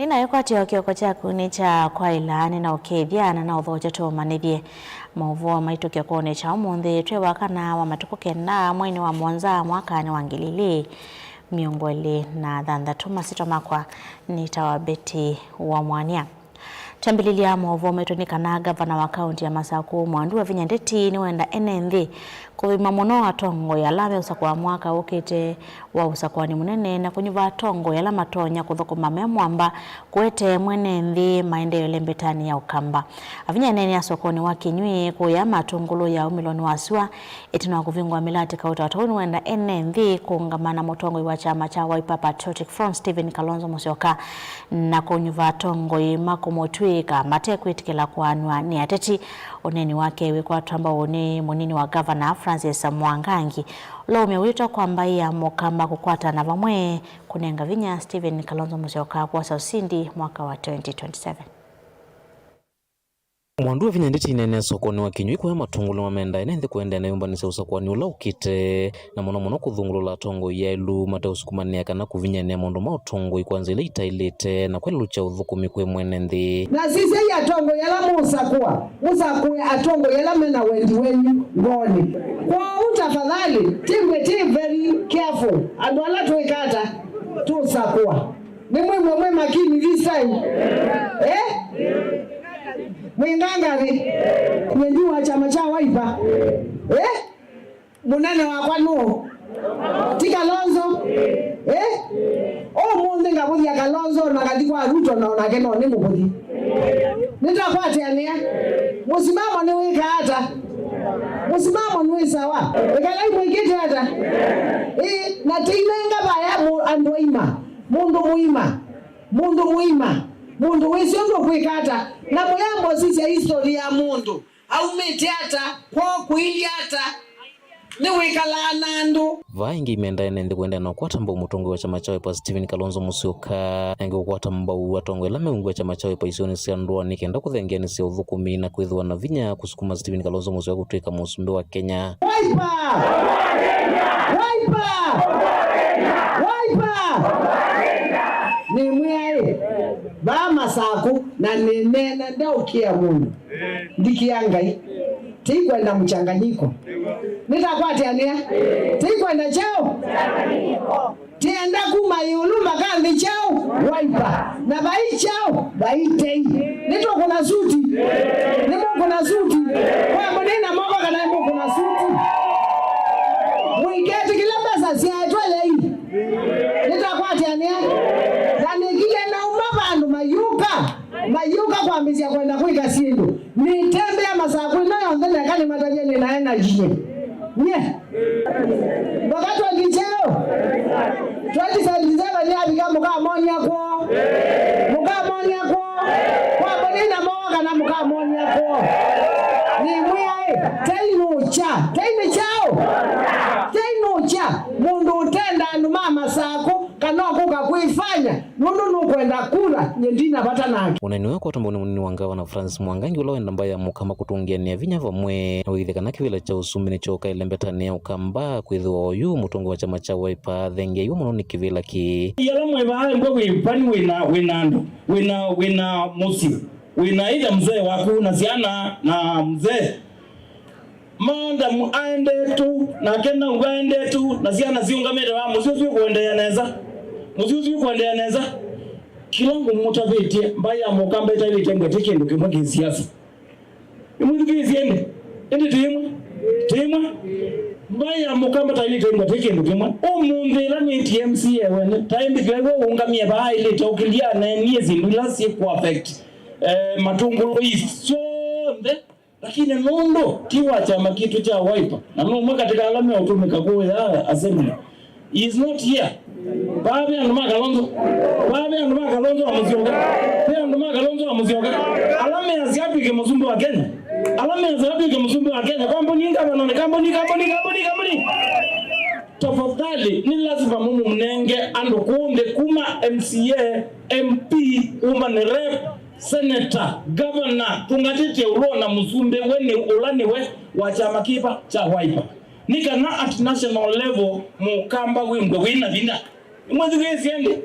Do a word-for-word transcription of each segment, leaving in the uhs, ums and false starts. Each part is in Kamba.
Nĩnaĩkwatya o kĩoko kyaku nĩ kya kwaĩla, nĩnaũkethya na naũthokya tũũmanĩthye maũvoo maitũ kĩokonĩ kya ũmũnthĩ. Twĩ wa kana wa matukũ kenda mweinĩ wa mũonza mwakanĩ wa ngili ilĩ mĩongo ĩlĩ na thanthatũ. Masyĩtwa makwa nĩ ta wa Betty wa Mwania. Twambĩlĩlya maũvoo maitũ nĩ kana ngavana wa kaũnti ya Masakũ, Mwandu Wavinya Ndeti, nĩwenda ene nthĩ kũthũima mũno atongoi ala meũsakũa mwaka ũkĩte wa ũsakũani mũnene na kũnyuva atongoi ala matonya kũthũkũma me mwamba kũete mwene nthĩ maendeeo ĩlembetanĩ ya Ũkamba. Avinya aneenea sokonĩ wa Kĩnywi kũya Matũngũlũ ya umĩlonĩ wa sua ĩtina wa kũvingũa mĩlatĩ kauta. Ata ũu nĩwenda ene nthĩ kũũngama na mũtongoi wa kyama kya Wiper Patriotic Front Stephen Kalonzo Musyoka na kũnyuva atongoi ma kũmũtw'ĩĩka matekwĩtĩkĩla kũaanw'a nĩ ateti. Ũneeni wake wĩkwatwa mbau nĩ mũnini wa ngavana Francis Mwangangi, ũla ũmĩwĩtwa kwa mbaĩ ya Mũkamba kũkwatana vamwe kũnenga vinya Stephen Kalonzo Musyoka kwosa ũsindi mwaka wa twenty twenty-seven. Mwandu Wavinya Ndeti ineenea sokonĩ wa Kĩnywi kũya Matũngũlũ mamenda ene nthĩ kũendeea na ĩũmbanĩsya ũsakũani ũla ũkĩte, na mũno mũno kũthũngũlũla atongoi aĩlu mateũsukumanĩa kana kũvinyĩanĩa maũndũ ma ũtongoi kwa nzĩa ila itaĩlĩte na kwelũkya ũthũkũmi kwĩ mwene nthĩ. Na sisyai atongoi ala mũũsakũa, mũsakũe atongoi ala me na wendi wenyu ngoonĩ. Kwoou tafadhali, timbwe ti very careful, andũ ala twĩka ata tũsakũa. Nĩmwĩw'e mwĩ makini this time. Eh? Mwĩ ngangathĩ. Nyie ndi wa kyama kya Wiper. Eh? Mũnene wakwa nũũ? Ti Kalonzo? Eh? Ũmũnthĩ ngavũthya Kalonzo na ngathi kwa Ruto na onake no nĩmũvũthi. Nĩtakwatĩanĩa. Mũsimamo nĩwĩkaa ata? Mũsimamo nĩwĩ sawa. Ĩkalai mwĩkĩte ata? Ĩĩ, na tĩinenga vaya mũ-, andũ aima. Mũndũ mũima. Mũndũ mũima. Mũndũ wĩsĩ ũndũ ũkwĩka ata. Na mũyamba ũsisya history ya mũndũ. Aumĩte ata? Kwoo kũilyĩ ata? Nĩwĩkalaa na andũ. Vaa ĩngĩ imenda ene nthĩ kũendeea na ũkwata mbau mũtongoi wa kyama kya Wiper Stephen Kalonzo Musyoka, na ĩngĩ kũkwata mbau atongoi ala meungw'a kyama kya Wiper isionĩ sya ndũa nĩ kenda kũthengeanĩsya ũthũkũmi na kwĩthĩwa na vinya kũsukuma Stephen Kalonzo Musyoka kũtw'ĩka mũsumbĩ wa Kenya. Wiper! Wiper! Wiper! Nĩmwĩaĩ, vaa Masakũ, na nĩneena ndeũkĩa mũndũ. Ndikĩa Ngai. Tikwenda mchanganyiko. Nĩtakwatĩanĩa. Tikwenda kyaũ? Tienda kuma ĩũlũ mpaka nthĩ kyaũ? Wiper. Na vai kyaũ? Vai tei. Nĩtũkũna suti. Nĩmũkũna suti. Kwa mũnĩna moko kana nĩmũkũna suti. Mũiketĩkĩla mbesa syaetwe lei. Nĩtakwatĩanĩa. Na nĩkile nauma vandũ mayũka. Mayũka kwambĩsya kwenda kwĩka syĩndũ. Nĩtembea Masakũ ĩno yonthe neka nĩmatavye nĩ na energy nye. Nye. Mpaka twenty kyaũ? Twenty seventy-seven yavika mũkamonia kwoo. Mũkamonia kwoo. Kwambo nĩ na moo kana mũkamonia kwoo. Nĩmwĩaĩ, tei nũkya. Tei nĩ kyaũ? Tei nũkya. Mũndũ ũtenda andũ ma Masakũ kana ũkũka kwĩfanya. Nũndũ nũkwenda kura, nye ndina vata nake. Ũneeni ũyũ ũkwatwa mbau nĩ mũnini wa ngavana Francis Mwangangi, ũla wenda mbaĩ ya Mũkamba kũtũngĩanĩa vinya vamwe na ũĩthya kana kĩvĩla kya ũsumbĩ nĩkyooka ĩlembetanĩ ya Ũkamba, kwĩthĩwa oyu mũtongoi wa kyama kya Wiper athengeeiwe mũno nĩ kĩvĩla kĩĩ. Yala mwĩ vaa mbwe wĩ pani wĩna, wĩna andũ, wĩna, wĩna mũsyĩ, wĩna either mzee waku na syana na mzee. Madam aendetu, nake nau aendetu, na syana siũngamĩte vaa, mũsyĩ ũsu ũkũendeea nesa. Mũsyĩ ũsu ũkũendeea nesa. Kĩla ngũmũtavĩtye, mbaĩ ya Mũkamba ĩtaĩlĩte mbwa ti kĩndũ kĩmwe kĩ siasa. Nĩmwĩthukĩĩsye ĩndĩ? Ĩndĩ ti ĩmwe? Ti ĩmwe? Mbaĩ ya Mũkamba taĩlĩte mbwa ti kĩndũ kĩmwe. Ũmũnthĩ ĩla nĩtie M C A wene, taĩmbĩthw'a iwe ũũngamie vaa aĩlĩte ũkĩlya aneenie syĩndũ ila syĩkũ affect, eh, Matũngũlũ East syonthe. Lakini nũndũ ti wa kyama kitũ kya Wiper, na nũmwe katĩ ka ala meũtũmĩka kũya assembly, he is not here. Vaa ve andũ ma Kalonzo. Vaa ve andũ ma Kalonzo wa Musyoka. Ve andũ ma Kalonzo wa Musyoka. Ala measya atw'ĩke mũsumbĩ wa Kenya. Ala measya atw'ĩke mũsumbĩ wa Kenya. Kambuni, ngavana, nĩ kambuni, kambuni, kambuni, kambuni. Tafadhali, nĩ lazima mũmũnenge andũ kũũ nthĩ kuma M C A, M P, woman rep, senator, governor, tũngatĩte ũlũ na mũsumbĩ, we nĩ ũla nĩwe wa kyama kĩva kya Wiper. Nĩ kana at national level Mũkamba wĩmbwe wĩ na vinya. Nĩmwĩthukĩĩsye ĩndĩ?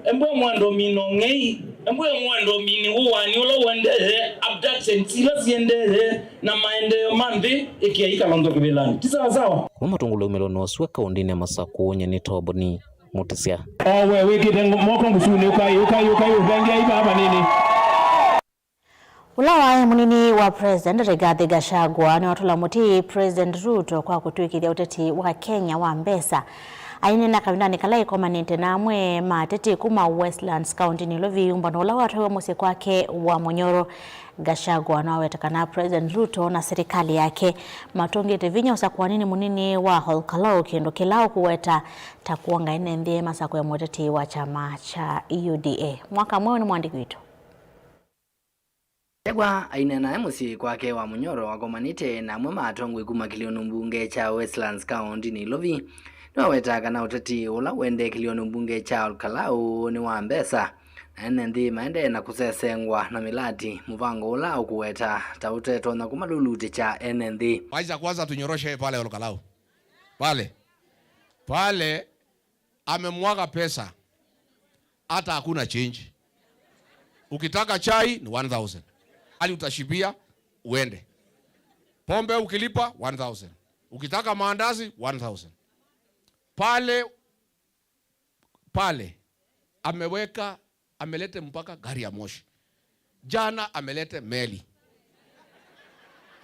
Embwe mwando mino ng'ei, Na mbwĩe mwendo mini ũwani ũla ũendee, abductions ila siendee, na maendeeo ma nthĩ, ĩkĩai Kalonzo kĩvĩlanĩ. Ti sawa sawa? Kuma matũngũlũe ũmĩlonĩ wa sua kaũndĩnĩ ya Masakũ, nyie nĩ Toboni Mũtĩsya. O we wĩkĩte ngo-, moko ngusunĩ, ũkai, ũkai, ũkai, ũthengeai vaa vanini. Ũla waĩ mũnini wa President Rigathi Gachagua nĩwatũla mũtĩ President Ruto kwa kũtw'ĩkĩthya ũteti wa Kenya wa mbesa. Aineena kavindanĩ kala ĩkomanĩte na amwe ma ateti kuma Westlands, kaũntĩnĩ Ilovi, ũmbano ũla watwaiwe mũsyĩ kwake wa Munyoro, Gachagua nĩwaweta kana President Ruto na silikalĩ yake matũngĩte vinya ũsakũaninĩ mũnini wa Ol Kalou, kĩndũ kĩla ũkũweta ta kwonga ene nthĩ masakũe mũteti wa kyama kya U D A. Mwaka mweũ nĩ mwandĩki witũ. Gachagua aineena e mũsyĩ kwake wa Munyoro akomanĩte na amwe ma atongoi kuma kĩlĩonĩ mbunge kya Westlands kaũntĩnĩ Ilovi, nĩwaweta kana ũteti ũla ũendee kĩlĩonĩ mbunge kya Ol Kalou nĩ wa mbesa, na ene nthĩ maendee na kũsesengwa na mĩlati, mũvango ũla ũkũweta ta ũtetonya kũmalulutĩkya ene nthĩ. Wacha kwanza tunyoroshe pale Ol Kalou. Pale. Pale amemwaga pesa. Hata hakuna change. Ukitaka chai ni one thousand. Ali utashibia uende. Pombe ukilipa one thousand. Ukitaka maandazi one thousand. Pale, pale ameweka, amelete mpaka gari ya moshi. Jana amelete meli.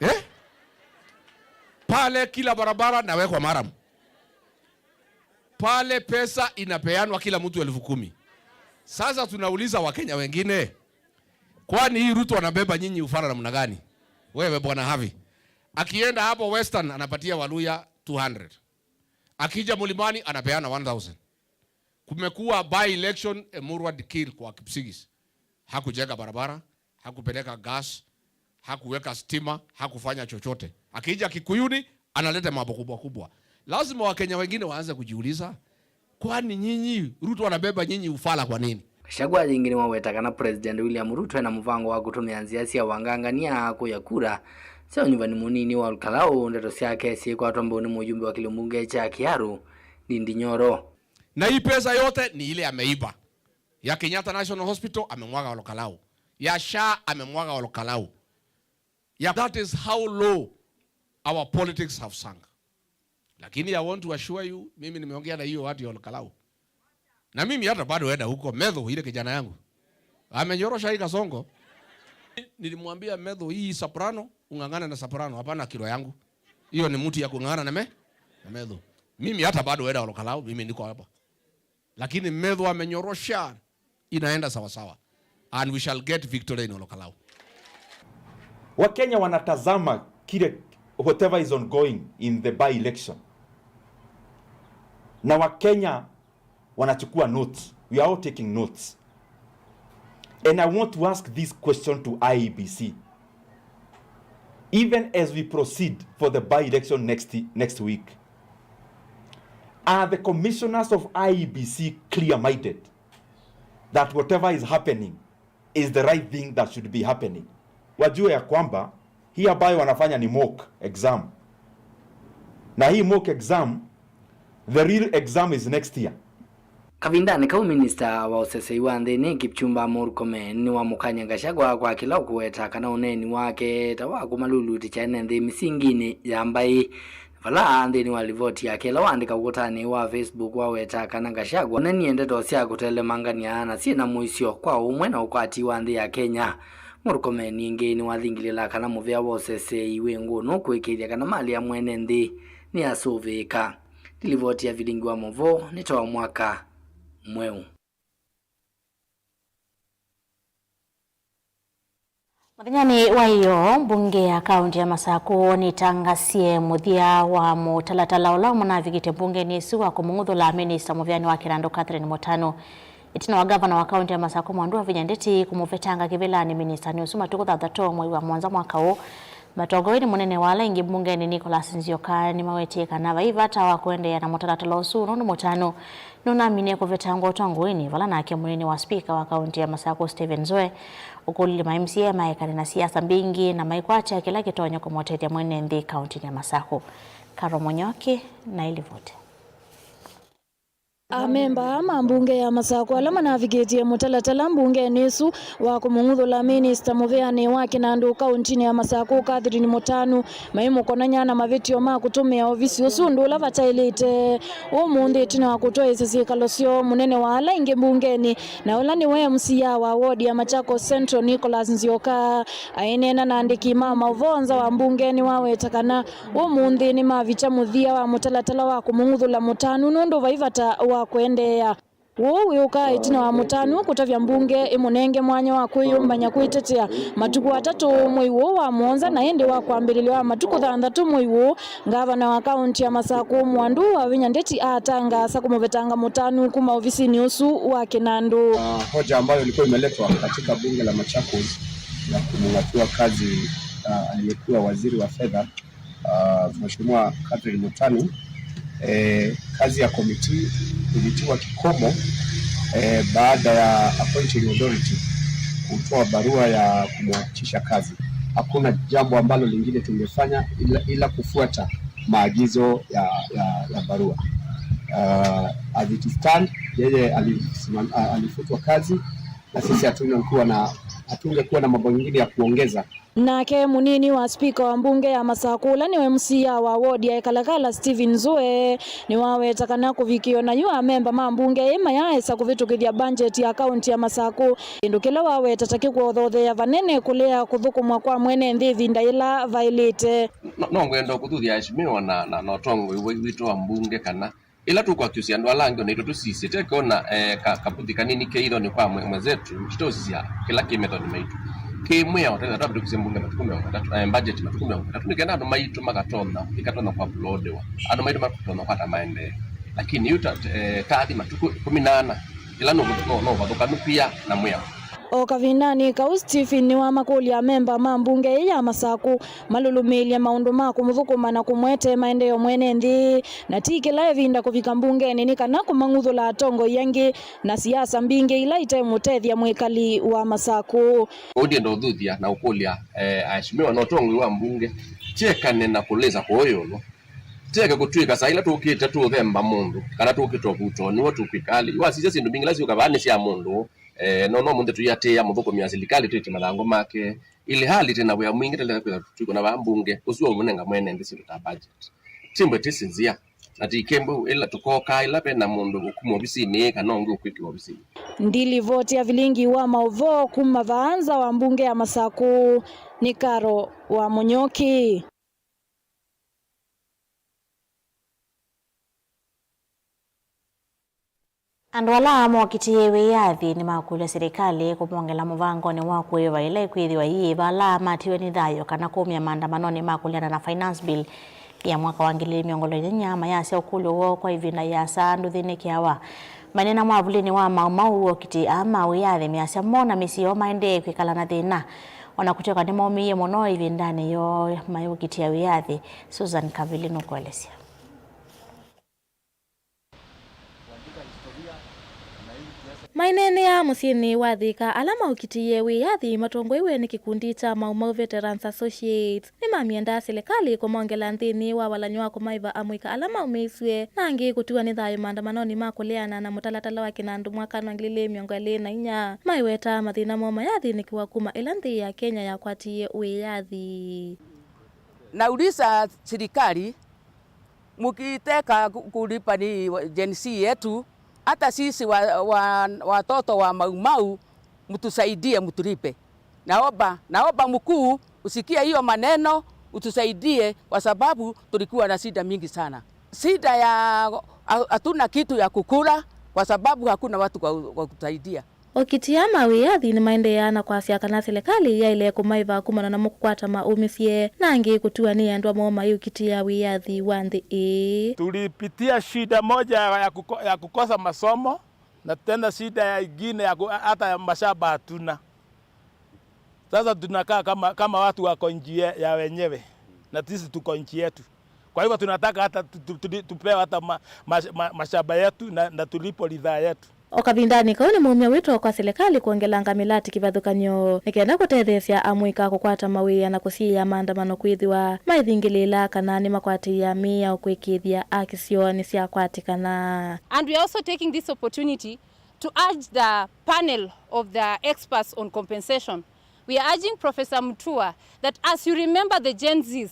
Eh? Pale kila barabara nawekwa maram. Pale pesa inapeanwa kila mtu elfu kumi. Sasa tunauliza Wakenya wengine, kwani hii Ruto anabeba nyinyi ufala namna gani? Wewe Bwana Harvey, akienda hapo Western anapatia Waluya two hundred. Akija Mlimani anapeana one thousand. Kumekuwa by election, Emurua Dikirr kwa Kipsigis. Hakujenga barabara, hakupeleka gas, hakuweka stima, hakufanya chochote. Akija Kikuyuni, analeta mambo kubwa kubwa. Lazima Wakenya wengine waanze kujiuliza, kwani nyinyi, Ruto anabeba nyinyi ufala kwa nini? Gachagua yĩngĩ nĩwaweta kana President William Ruto ena mũvango wa kũtũmĩa nzĩa sya wangangania kũya kura sya ũnyuvani mũnini wa Ol Kalou, ndeto syake syĩkwatwa mbau nĩ mũjumbe wa kĩlĩmbunge kya Kiharu, Ndindi Nyoro. Na hii pesa yote ni ile ameiba. Ya Kenyatta National Hospital amemwaga Ol Kalou. Ya SHA amemwaga Ol Kalou. Ya, that is how low our politics have sunk. Lakini I want to assure you, mimi nimeongea na hiyo watu ya Ol Kalou. Na mimi hata bado enda huko. Metho, ile kijana yangu, amenyorosha hii kasongo. Nilimwambia Metho, hii soprano, ung'ang'ane na soprano, hapana kilo yangu. Hiyo ni mtu ya kung'ang'ana na me-, na Metho. Mimi hata bado enda Ol Kalou, mimi niko hapa. Lakini Metho amenyorosha, inaenda sawa sawa. And we shall get victory in Ol Kalou. Wakenya wanatazama kile, whatever is ongoing in the by-election. Na Wakenya wanachukua notes. We are all taking notes. And I want to ask this question to I E B C. Even as we proceed for the by-election next, next week, are the commissioners of I E B C clear-minded that whatever is happening is the right thing that should be happening? Wajue ya kwamba hii ambayo wanafanya ni mock exam. Na hii mock exam, the real exam is next year. Kavindanĩ kau, minista wa ũsesei wa nthĩnĩ Kipchumba Murkomen nĩwamũkany'a Gachagua kwa kĩla ũkũweta kana ũneeni wake ta wa kũmalulutĩkya ene nthĩ mĩsinginĩ ya mbaĩ. Vala nthĩnĩ wa livoti yake ĩla waandĩka ũkũtanĩ wa Facebook, waweta kana Gachagua onanie ndeto sya kũtelemangany'a na syĩ na mũisyo kwa ũmwe na ũkwati wa nthĩ ya Kenya. Murkomen ĩngĩ nĩwathingilĩla kana mũvĩa wa ũsesei wĩ ngũnũ kũĩkĩĩthya kana malĩ ya mwene nthĩ nĩyasũvĩĩka. Nĩ livoti ya Vilingi wa Movoo, nĩ ta wa mwaka mweũ. Mũthenyanĩ wa ĩyoo, mbunge ya kaũntĩ ya Masakũ nĩtangasie mũthya wa mũtalatala ũla ũmwe navikĩte mbungenĩ ĩsu wa kũmũng'uthũla minista mũvĩanĩ wa kĩnandũ Catherine Mũtanu. Ĩtina wa ngavana wa kaũntĩ ya Masakũ Mwandu Wavinya Ndeti kũmũvetanga kĩvĩlanĩ, ministanĩ ũsu matukũ thanthatũ mwei wa mũonza mwaka ũũ, matongoew'e nĩ mũnene wa ala aingĩ mbungenĩ Nicholas Nzioka nĩmawetie kana vai vata wa kũendeea na mũtalatala ũsu nũndũ Mũtanu nũnaminie kũvetangwa ũtongoinĩ, vala nake mũnini wa spika wa kaũntĩ ya Masakũ Stephen Zoe ũkũlilye ma M C A maekane na siasa mbingĩ na maikwatya kĩla kĩtonya kũmũtethya mwene nthĩ kaũntĩnĩ ya Masakũ. Karo Mũnyoki na ĩlivoti. Amemba aa ma mbunge ya Masakũ ala manavikĩtye mũtalatala mbungenĩ ĩsu wa kũmũng'uthũla minista mũvĩanĩ wa kĩnandũ kauntinĩ ya Masakũ, Catherine Mũtanu, maimũkonany'a na mavĩtyo ma kũtũmĩa ovisi ũsu ũndũ ũla vataĩlĩte. Ũmũnthĩ, ĩtina wa kũtwaĩĩsya syĩkalo syoo, mũnene wa ala aingĩ mbungenĩ, na ũla nĩwe M C A wa ward ya Machakos Central, Nicholas Nzioka, aineena na andĩki ma maũvoo nza wa mbunge, nĩwaweta kana ũmũnthĩ nĩmavikya mũthya wa mũtalatala wa kũmũng'uthũla Mũtanu nũndũ vai vata wa kũendeea. Ũũ wĩũkaa ĩtina wa Mũtanu kũtavya mbunge ĩmũnenge mwanya wa kwĩyũmbany'a kwĩtetea matukũ atatũ mwei ũũ wa mũonza, na ĩndĩ wa kwambĩlĩlya wa matukũ thanthatũ mwei ũũ, ngavana wa kaunti ya Masakũ Mwandu Wavinya Ndeti atangaasa kũmũvetanga Mũtanu kuma ovisinĩ ũsu wa kĩnandũ. Ah, hoja ambayo ilikuwa imeletwa katika bunge la Machakos ya kumng'atua kazi, ah, aliyekuwa waziri wa fedha, ah, Mheshimiwa Catherine Mutanu, eh, kazi ya komiti ilitiwa kikomo, eh, baada ya appointing authority kutoa barua ya kumwachisha kazi. Hakuna jambo ambalo lingine tungefanya ila, ila kufuata maagizo ya, ya, ya barua. Ah, as it stand, yeye alisimam-, ah, alifutwa kazi, na sisi hatungekuwa na, hatungekuwa na mambo mengine ya kuongeza. Nake mũnini wa spika wa mbunge ya Masakũ, ũla nĩwe M C A wa ward ya Ekalakala, Stephen Nzue, nĩwaweta kana kũvikĩo na yu amemba ma mbunge ĩ mayaaĩsa kũvĩtũkĩthya mbanjeti ya kaunti ya Masakũ, kĩndũ kĩla waweta ta kĩkũothoothea vanene kũlea kũthũkũmwa kwa mwene nthĩ ĩvinda yĩla vaĩlĩte. No, no ngwenda kũthuthya aheshimiwa na, na, na ũtongoi witũ wa mbunge kana ĩla tũkũaccuse andũ ala angĩ, o naitũ tũsisye, teke ona, eh, ka-, kavuthi kanini ke ithonĩ kwa mwe-, mwenzetu, tũteũsisya kĩla kĩ methonĩ maitũ. Kĩ mwĩao, twĩthĩwa twavĩtũkisye mbunge matukũ mĩongo ĩtatũ, eh, budget matukũ mĩongo ĩtatũ, nĩ kenda andũ maitũ makatonya, ĩkatonya kũuploadiwa. Andũ maitũ makatonya kwata maendeeo. Lakini yu ta, eh, tathi matukũ ĩkũmi na ana, ĩla no, no, no ũvathũkanu pia na mwĩao. O kavindanĩ kau, Stephen nĩwamakũlya amemba ma mbunge ĩĩ ya Masakũ malũlũmĩĩlye maũndũ ma kũmũthũkũma na kũmwete maendeeo mwene nthĩ, na ti kĩla ĩvinda kũvika mbungenĩ nĩ kana kũmang'uthũla atongoi angĩ na siasa mbingĩ ila itemũtethya mwĩkali wa Masakũ. Kwoou ndienda ũthuthya na ũkũlya, eh, aheshimiwa na ũtongoi wa mbunge, tyekane na kũlĩsa kũũ ĩũlũ. Tyeke kũtw'ĩka saa ila tũkĩte tũũthemba mũndũ, kana tũkĩte ũvuto, nĩw'o tũkwĩka alĩ. Wasisya syĩndũ mbingĩ ila syũka vaa nĩ sya mũndũ, eh, no, no mũnthĩ tũiatĩĩa mũthũkũmi wa silikalĩ twĩtye mathangũ make, ilhali twĩ na wĩa mwingĩ tũlea kwĩtha tũikũna vaa mbunge, ũsu ũmũnenga mwene nthĩ syĩndũ ta budget. Ti mbwe ti sinzia, na ti kĩmbũ ĩla tũkokaa ĩla ve na mũndũ ũkuma ovisinĩ kana ũngĩ ũkwĩkĩwa ovisinĩ. Ndilivoti ya vilingi wa maũvoo kuma vaa nza wa mbunge ya Masakũ nĩ Karo wa Mũnyũki. Andũ ala mokitĩe wĩyathi nĩmakũlya silikalĩ kũmongela mũvangonĩ wa kũĩva ĩla ĩkwĩthĩwa ĩyĩva ala matiwe nĩ thayũ kana kũmya maandamanonĩ ma kũleana na Finance Bill ya mwaka wa ngili ili mĩongo ĩlĩ na inyanya, mayasya ũkũlyo woo kwa ĩvinda ĩasa ndũthĩnĩkĩawa. Maineena mwavulĩnĩ wa Mau Mau, okitĩe aa ma wĩyathi measya mo na mĩsyĩ yoo maendee kwĩkala na thĩna, o na kũtw'ĩka nĩmaũmĩie mũno ĩvindanĩ yoo mayũkitĩa wĩyathi. Susan Kavili nũkũelesya. Maineenea mũsyĩnĩ wa Thika, ala maũkitĩie wĩyathi matongoew'e nĩ kĩkundi kya Mau Mau Veterans Associates nĩmamyendaa silikalĩ kũmongela nthĩnĩ wa valany'o wa kũmaĩva amũika ala maũmĩisw'e na angĩ kũtiwa nĩ thayũ maandamanonĩ ma kũleana na mũtalatala wa kĩnandũ mwakanĩ wa ngili ili mĩongo ĩlĩ na inya, maiweta mathĩna moo mayathĩnĩkĩwa kuma ĩla nthĩ ya Kenya yakwatie wĩyathi. Nauliza serikali, mkitaka ku-, kulipa ni wa-, Gen Z yetu, hata sisi wa-, wa-, watoto wa Mau Mau, mtusaidie, mtulipe. Naomba, naomba mkuu, usikie hiyo maneno, utusaidie kwa sababu tulikuwa na shida mingi sana. Shida ya ha-, hatuna kitu ya kukula kwa sababu hakuna watu wa, wa kutusaidia. Okitĩa ma wĩyathi nĩmaendeeaa na kwasya kana silikalĩ yaĩle kũmaĩva kumana namo kũkwata maũmĩsye, na angĩ kũtiwa nĩ endwa moo mayĩũkitĩa wĩyathi wa nthĩ ĩĩ. Tulipitia shida moja ya, ya kuko-, ya kukosa masomo, na tena shida ya ingine ya ku-, hata ya mashamba hatuna. Sasa tunakaa kama, kama watu wako nchi ye-, ya wenyewe, na sisi tuko nchi yetu. Kwa hivyo tunataka hata tu-, tu-, tu-, tupewe hata ma-, ma-, ma-, mashamba yetu na, na tulipo ridhaa yetu. O kavindanĩ kau, nĩmaumya wĩto kwa silikalĩ kwongelanga mĩlati kĩvathũkany'o nĩ kenda kũtetheesya amũika kũkwata mawĩa na kũsiĩĩa maandamano kwĩthĩwa maithingĩlĩĩla kana nĩmakwatĩĩa mĩao kwĩkĩĩthya haki syoo nĩsyakwatĩkana. And we are also taking this opportunity to urge the panel of the experts on compensation. We are urging Professor Mutua that, as you remember the Gen Zs,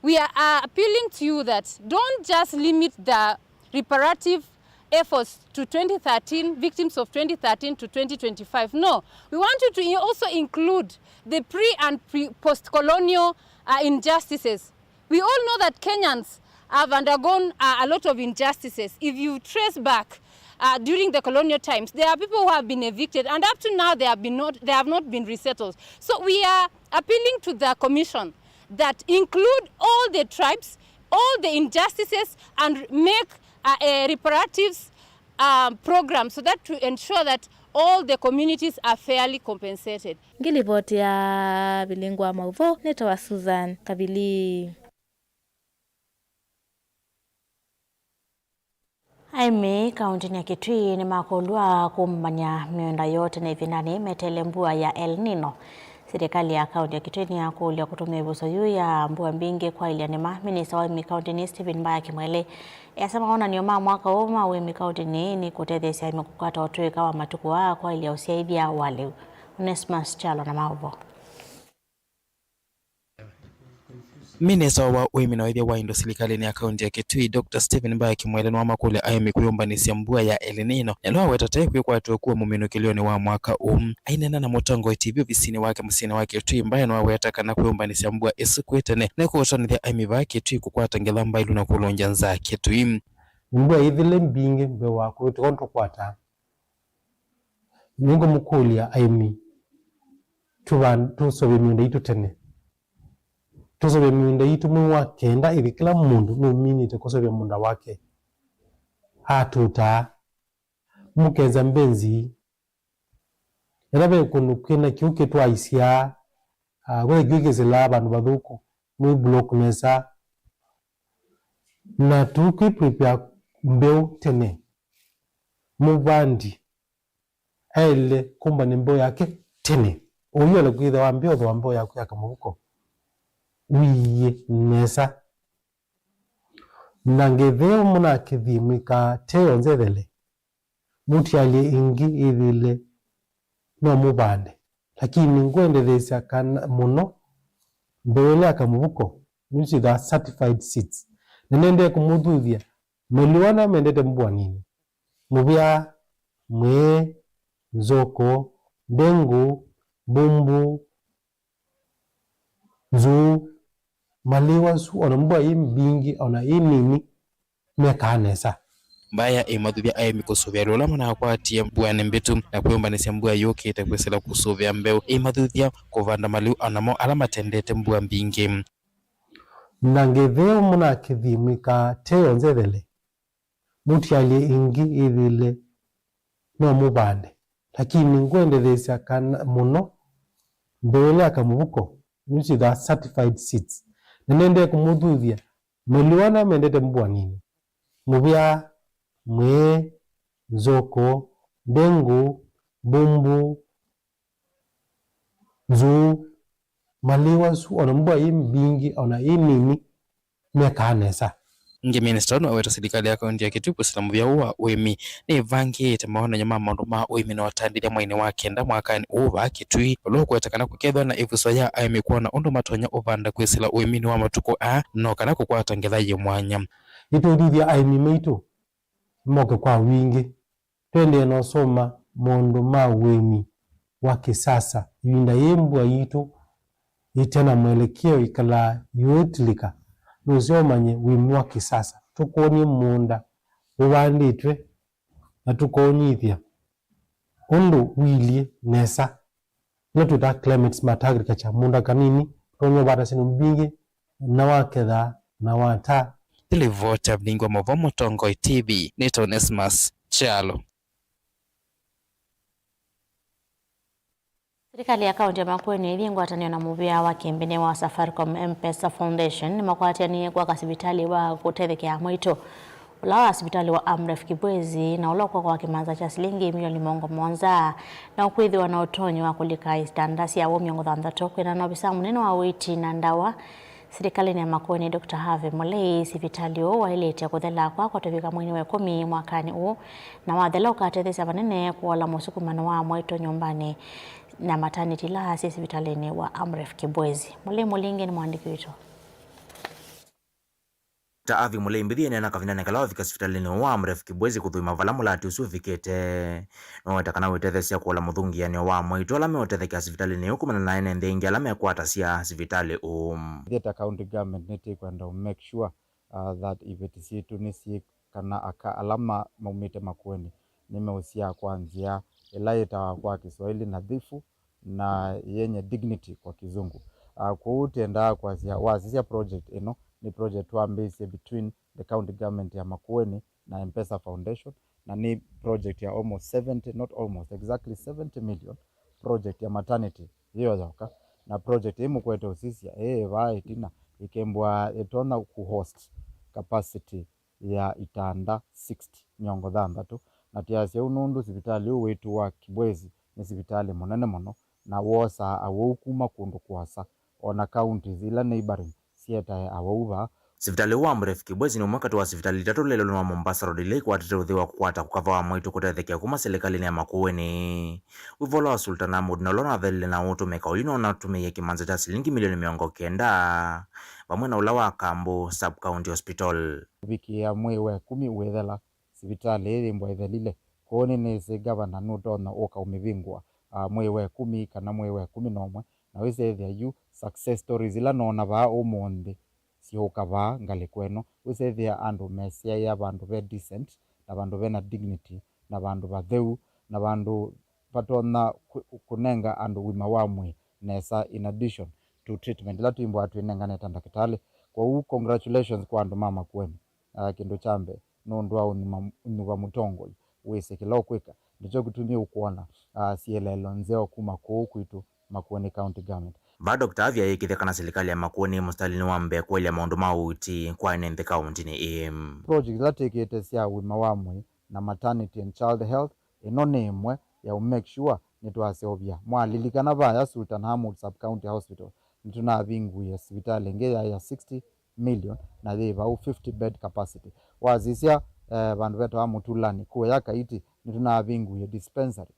we are, uh, appealing to you that don't just limit the reparative efforts to twenty thirteen, victims of twenty thirteen to twenty twenty-five. No, we want you to i-, also include the pre and pre, post-colonial, uh, injustices. We all know that Kenyans have undergone, uh, a lot of injustices. If you trace back, uh, during the colonial times, there are people who have been evicted, and up to now they have been not, they have not been resettled. So we are appealing to the commission that include all the tribes, all the injustices, and make, uh, a reparatives, uh, program so that to ensure that all the communities are fairly compensated. Ngilivoti ya Vilingwa Mauvoo, nĩtawa Susan Kavili. Aĩmi kaũntĩnĩ ya Kitui nĩmakũlw'a kũmbany'a mĩũnda yoo tene ĩvindanĩ meteele mbua ya El Nino. Silikalĩ ya kaũntĩ ya Kitui nĩyakũlya kũtũmĩa ĩvuso yu ya mbua mbingĩ kwaĩlya nĩma. Minista wa ũĩmi kaũntĩnĩ, Stephen Mbaya Kimwele, easya mawonany'o ma mwaka ũũ ma ũĩmi kaũntĩnĩ nĩ kũtetheesya aĩmi kũkwata ũtũĩka wa matukũ aa kwaĩlya ũsyaĩthya wa lĩu. Onesmus Kyalo na maũvoo. Minista wa ũĩmi na ũĩthya wa indo silikalĩnĩ ya kaũntĩ ya Kitui, Doctor Stephen Mbaya Kimwele nĩwamakũlya aĩmi kwĩyũmbanĩsya mbua ya El Nino, na ĩla waweta ta ĩkwĩkwatw'a kuwa mũminũkĩlyonĩ wa mwaka ũũ. Aineena na Mũtongoi T V ovisinĩ wake mũsyĩnĩ wa Kitui, Mbaya nĩwaweta kana kwĩyũmbanĩsya mbua ĩsu kwĩ tene nĩkũũtonyethya aĩmi vaa Kitui kũkwata ngetha mbaĩlu na kũlũngya nzaa Kitui. Mbua ithile mbingĩ mbee wa kũvĩtũka ũndũ tũkwataa. Nĩngũmũkũlya aĩmi tũvan-, tũseũvye mĩũnda yitũ tene. Tũseũvye mĩũnda yitũ mwei wa kenda ĩthi kĩla mũndũ nũminĩte kũseũvya mũũnda wake. Atũtaa. Mũkesa mbenzi. Ĩla ve kũndũ kwĩna kĩu kĩtwaisyaa, ah, kwĩna kĩu kĩsĩlaa vandũ vathũku, mwĩ block nesa. Na tũkwĩ prepare mbeũ tene. Mũvandi aĩle kũmbany'a mbeũ yake tene. Ũiole kwĩthĩwa mbee ũthooa mbeũ yaku ya kamũvuko, ũiĩe nesa. Na ngetha ĩyo mũnakĩthie mwĩkaa te yo nzethele, mũtialye ĩngĩ ĩthĩle no mũvande. Lakini ngwendetheesya kana mũno mbeũ ĩla ya kamũvuko, nĩsyĩthaa certified seeds. Na nendee kũmũthuthya, maliwa na mendete mbua nini. Mũvea, mwĩĩ, nzũkũ, ndengũ, mbumbu, nzuu, maliwa asu, ona mbua yĩ mbingĩ, ona yĩ nini, mekaa nesa. Mbaya ĩmathuthya aĩmi kũsũvĩa lũla manakwatie mbuanĩ mbĩtu na kwĩyũmbanĩsya mbua yũkĩte kwĩsĩla kũsũvĩa mbeũ. Ĩmathuthya kũvanda maliu o namo ala matendete mbua mbingĩ. Na ngetha ĩyo mũnakĩthie mwĩkaa te yo nzethele, mũtialye ĩngĩ ĩthĩle no mũvande. Lakini ngwendetheesya kana mũno mbeũ ĩla ya kamũvuko, nĩsyĩthaa certified seeds. Na nendee kũmũthuthya, maliwa na mendete mbua nini. Mũvea, mwĩĩ, nzũkũ, ndengũ, mbumbu, nzuu, maliwa asu, ona mbua yĩ mbingĩ, ona yĩ nini, mekaa nesa. Ĩngĩ, minista ũũ nĩwaweta silikalĩ ya kaũntĩ ya Kitui kwĩsĩla mũvĩa ũũ wa ũĩmi nĩĩvangĩĩte mawonany'o ma maũndũ ma ũĩmi na ũtandĩthya mweinĩ wa kenda mwakanĩ ũũ vaa Kitui, ũla ũkũweta kana kũkethĩwa na ĩvuso ya aĩmi kwona ũndũ matonya ũvanda kwĩsĩla ũĩminĩ wa matukũ aa, no kana kũkwata ngetha yĩ mwanya. Nĩtũũthuthya aĩmi maitũ moke kwa wingĩ. Tũendee na ũsoma maũndũ ma ũĩmi wa kĩsasa ĩvinda yĩĩ mbua yitũ ĩte na mwelekeo ĩkalaa yũĩtilĩka. Nũseo ũmanye ũĩmi wa kĩsasa, tũkwony'e mũũnda ũvandĩtwe na tũkonyithya ũndũ ũilyĩ nesa. Ĩla twĩtaa climate smart agriculture, mũũnda kanini, ũtonya ũvata syĩndũ mbingĩ na waketha na wataa. Nĩ livoti ya Vilingi wa Mauvoo, Mũtongoi T V, nĩtawa Onesmus Kyalo. Silikalĩ ya kaũntĩ ya Makueni ĩthi ngwatanĩo na mũvĩa wa kĩmbĩnĩ wa Safaricom M-Pesa Foundation nĩmakwatanĩe kwaka sivitalĩ wa kũtethekea mwaitũ. Ũla wa sivitalĩ wa Amref Kibwezi, na ũla ũkwakwa wa kĩmanza kya silingi milioni mĩongo mũonza, na ũkwĩthĩwa na ũtonyi wa kũlika itanda sya awau mĩongo thanthatũ. Kwĩana na ovisa mũnene wa ũiiti na ndawa silikalĩnĩ ya Makueni, Doctor Harvey Mulei, sivitalĩ ũũ waĩlĩte kũthela kwakwa tũvika mweinĩ wa ĩkũmi mwakanĩ ũũ, na wathela ũkatetheesya vanene kũola mũsukumano wa mwaitũ nyũmbanĩ na maternity ila syĩ sivitalĩnĩ wa Amref Kibwezi. Mulei Mũlinge nĩ mũandĩki witũ. Doctor Harvey Mulei Mbithi eneena kavindanĩ kala wavika sivitalĩnĩ ũũ wa Amref Kibwezi kũthũima vala mũlati ũsu ũvikĩte. Nĩwaweta kana wĩtetheesya kũola mũthũngĩanĩo wa mwaitũ ala meũtethekea sivitalĩnĩ ũũ kumana na ene nthĩ aingĩ ala mekwatasya sivitalĩ ũũ. Ithyĩ ta county government nĩtĩkwenda to make sure, uh, that iveti syitũ nĩsyĩ kana aka ala ma-, maumĩte Makueni nĩmeũsyaa kwa nzĩa ĩla yĩtawa kwa Kiswahili nadhifu na yenye dignity kwa Kizungu. Ah, kwoou twendaa kwasya, wasisya project ĩno, nĩ project twambĩĩsye between the county government ya Makueni na M-PESA Foundation, na nĩ project ya almost seventy, not almost, exactly seventy million, project ya maternity yĩyo yoka. Na project ĩĩ mũkwete ũsisya, ĩĩ vaa ĩtina, ĩkembwa ĩtonya kũ host capacity ya itanda sixty, mĩongo thanthatũ, na twĩasya ũu nũndũ sivitalĩ ũũ witũ wa Kibwezi nĩ sivitalĩ mũnene mũno, na wosaa awau kuma kũndũ kũasa, o na counties ila neighboring syetae awau vaa. Sivitalĩ ũũ wa Amref Kibwezi nĩ ũmwe katĩ wa sivitalĩ itatũ lelũnĩ wa Mombasa Road ila ikwatĩte ũthei wa kũkwata kũkava wa mwaitũ kũtethekea kuma silikalĩnĩ ya Makueni. Wĩva ũla wa Sultan Ahmud na ũla ũnathelile na ũtũmĩka ũyu nũnatũmĩie kĩmanza kya silingi milioni mĩongo kenda, vamwe na ũla wa Kambu Sub-County Hospital. Kũvikĩĩa mwei wa ĩkũmi ũĩthela, sivitalĩ ĩĩ yĩmbwa ĩthelile. Kwoou nĩnĩsĩ ngavana nũtonya ũka ũmĩvingũa, ah, mwei wa ĩkũmi kana mwei wa ĩkũmi na ũmwe, na wĩsethĩa yu success stories ila noona vaa ũmũnthĩ syũka vaa ngalĩko ĩno. Wĩsethĩa andũ mesyaĩa vandũ ve decent, na vandũ vena dignity, na vandũ vatheu, na vandũ vatonya kũ-, kũnenga andũ ũima wa mwĩĩ nesa, in addition to treatment ĩla twĩmbaa twĩnengane ta ndakĩtalĩ. Kwoou, congratulations kwa andũ ma Makueni, ah, kĩndũ kya mbee, nũndũ wa ũnyuva, ũnyuva mũtongoi wĩsĩ kĩla ũkwĩka. Nĩkyo kĩtumi ũkwona, ah, sieleelo nzeo kuma kũũ kwitũ Makueni County Government. Vaa Doctor Harvey ayĩkĩthya kana silikalĩ ya Makueni ĩ mũsitalĩnĩ wa mbee kũelya maũndũ ma ũiiti kwa ene nthĩ kaũntĩnĩ ĩĩ. Project ila twĩkĩte sya ũima wa mwĩĩ na maternity and child health, ĩno nĩ ĩmwe ya ũ make sure nĩtwaseũvya. Mwalilikana vaya Sultan Hamud Sub-County Hospital, nĩtũnavinguie sivitalĩ ĩngĩ yaĩ ya sixty million na yĩ vau fifty bed capacity. Wasisya, eh, vandũ vetawa Mũtulani, kũya Kaiti, nĩtũnavinguie dispensary.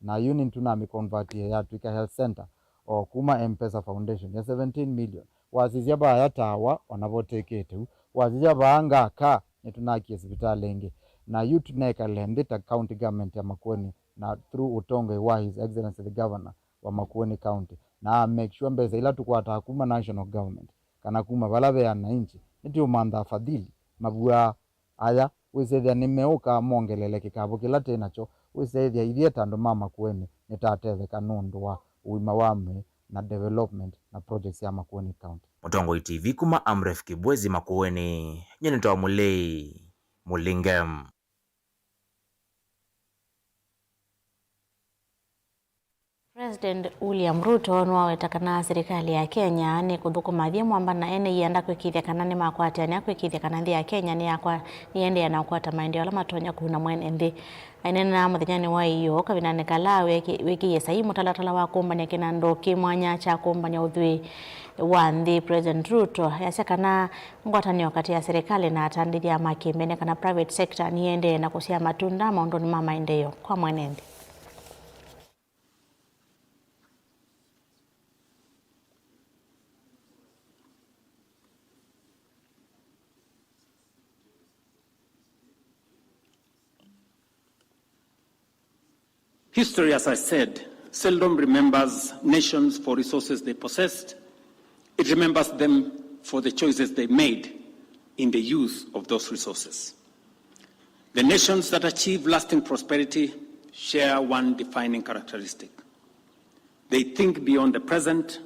Na yu nĩtũnamĩconvertie yatw'ĩka health center, o kuma M-PESA Foundation ya seventeen million. Wasisya vaya Tawa, o navo tũĩkĩte ũu. Wasisya vaa Ngaka, nĩtũnakie sivitalĩ ĩngĩ. Na yu tũnekale nthĩ ta county government ya Makueni, na through ũtongoi wa His Excellency the Governor wa Makueni County, na a make sure mbesa ila tũkwataa kuma national government kana kuma vala ve ananchi, nĩtũũmantha afadhili mavua aya, wĩsethĩa nĩmeũka mongelele kĩkavũ kĩla twĩ nakyo. Wĩsethĩa ithyĩ ta andũ ma Makueni nĩtatetheka nũndũ wa ũima wa mwĩĩ na development na projects sya Makueni County. Mũtongoi T V kuma Amref Kibwezi Makueni, nyie nĩtawa Mũlei Mũlinge. President William Ruto nĩwaweta kana silikalĩ ya Kenya nĩkũthũkũma athye mwamba na ene ianda kwĩkĩĩthya kana nĩmakwatĩanĩa kwĩkĩĩthya kana nthĩ ya Kenya nĩyakwa-, nĩyendeea na kũkwata maendeeo ala matonya kũuna mwene nthĩ. Aineena mũthenyanĩ wa ĩyoo kavindanĩ kala wĩkĩ-, wĩkĩie saii mũtalatala wa kũmbany'a kĩnandũ kĩ mwanya kya kũmbany'a ũthwii wa nthĩ, President Ruto easya kana ngwatanĩo katĩ ya silikalĩ na atandĩthya ma kĩmbene kana private sector nĩyĩendee na kũsyaa matunda maũndũnĩ ma maendeeo kwa mwene nthĩ. History, as I said, seldom remembers nations for resources they possessed. It remembers them for the choices they made in the use of those resources. The nations that achieve lasting prosperity share one defining characteristic. They think beyond the present,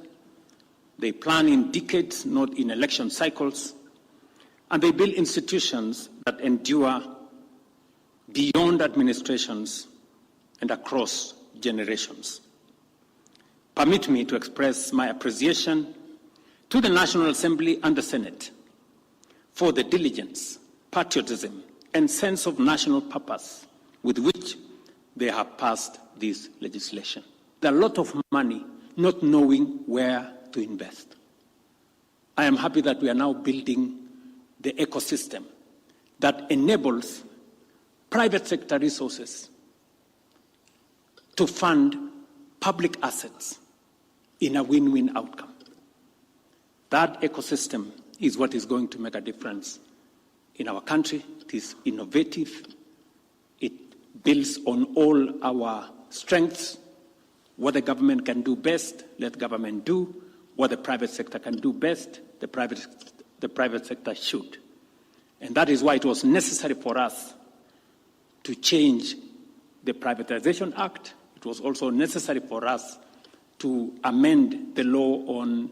they plan in decades, not in election cycles, and they build institutions that endure beyond administrations and across generations. Permit me to express my appreciation to the National Assembly and the Senate for the diligence, patriotism, and sense of national purpose with which they have passed this legislation. A lot of money not knowing where to invest. I am happy that we are now building the ecosystem that enables private sector resources to fund public assets in a win-win outcome. That ecosystem is what is going to make a difference in our country. It is innovative. It builds on all our strengths. What the government can do best, let government do. What the private sector can do best, the private, the private sector should. And that is why it was necessary for us to change the Privatization Act. It was also necessary for us to amend the law on,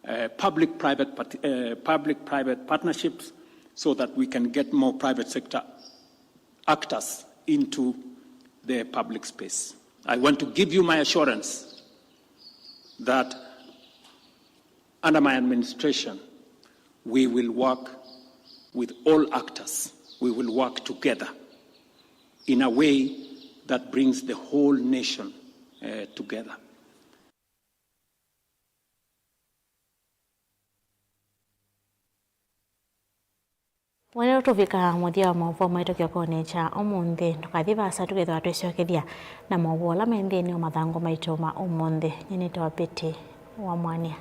uh, public-private part-, uh, public-private partnerships so that we can get more private sector actors into the public space. I want to give you my assurance that under my administration, we will work with all actors. We will work together in a way that brings the whole nation, uh, together. Wene tũvika mũthya wa maũvoo maitũ kĩokonĩ kya ũmũnthĩ. Ndũkathi vaasa, tũkethĩwa twĩsyokethya na maũvoo ala me nthĩnĩ wa mathangũ maitũ ma ũmũnthĩ. Nyie nĩtawa Betty wa Mwania.